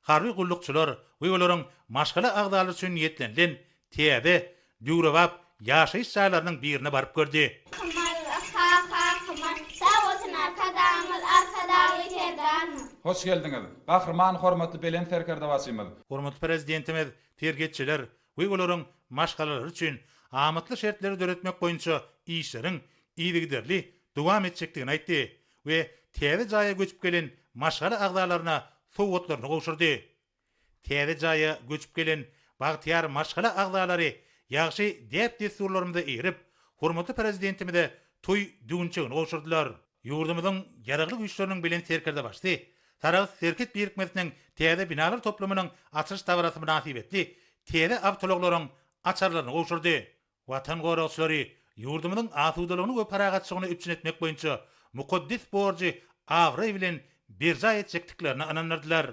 harby gullukçylar we olaryň maşgala agzalary üçin niýetlenilen täze, döwrebap ýaşaýyş jaýlarynyň birine baryp gördi. Sag bolsun Arkadagymyz, Arkadagly Serdarymyz. Hoş geldiňiz, Gahryman hormatly Belent Serkerdebaşymyz! Hormatly Prezidentimiz serhetçiler we olaryň maşgalalary üçin amatly şertleri döretmek boýunça işleriň yzygiderli dowam etjekdigini aýtdy we täze jaýa göçüp gelen maşgala agzalaryna sowgatlaryny gowşurdy. Täze jaýa göçüp gelen bagtyýar maşgala agzalary ýagşy däp-dessurlarymyza eýerip, hormatly Prezidentimize toý düwünçegini gowşurdylar. Ýurdumyzyň Ýaragly Güýçleriniň Belent Serkerdebaşysy Sarahs serhet birikmesiniň täze binalar toplumynyň açylyş dabarasy mynasybetli täze awtoulaglaryň açarlaryny gowşurdy. Watan goragçylary ýurdumyzyň asudalygyny we parahatçylygyny üpjün etmek boýunça mukaddes borjy abraý bilen berjaý etjekdiklerine ynandyrdylar.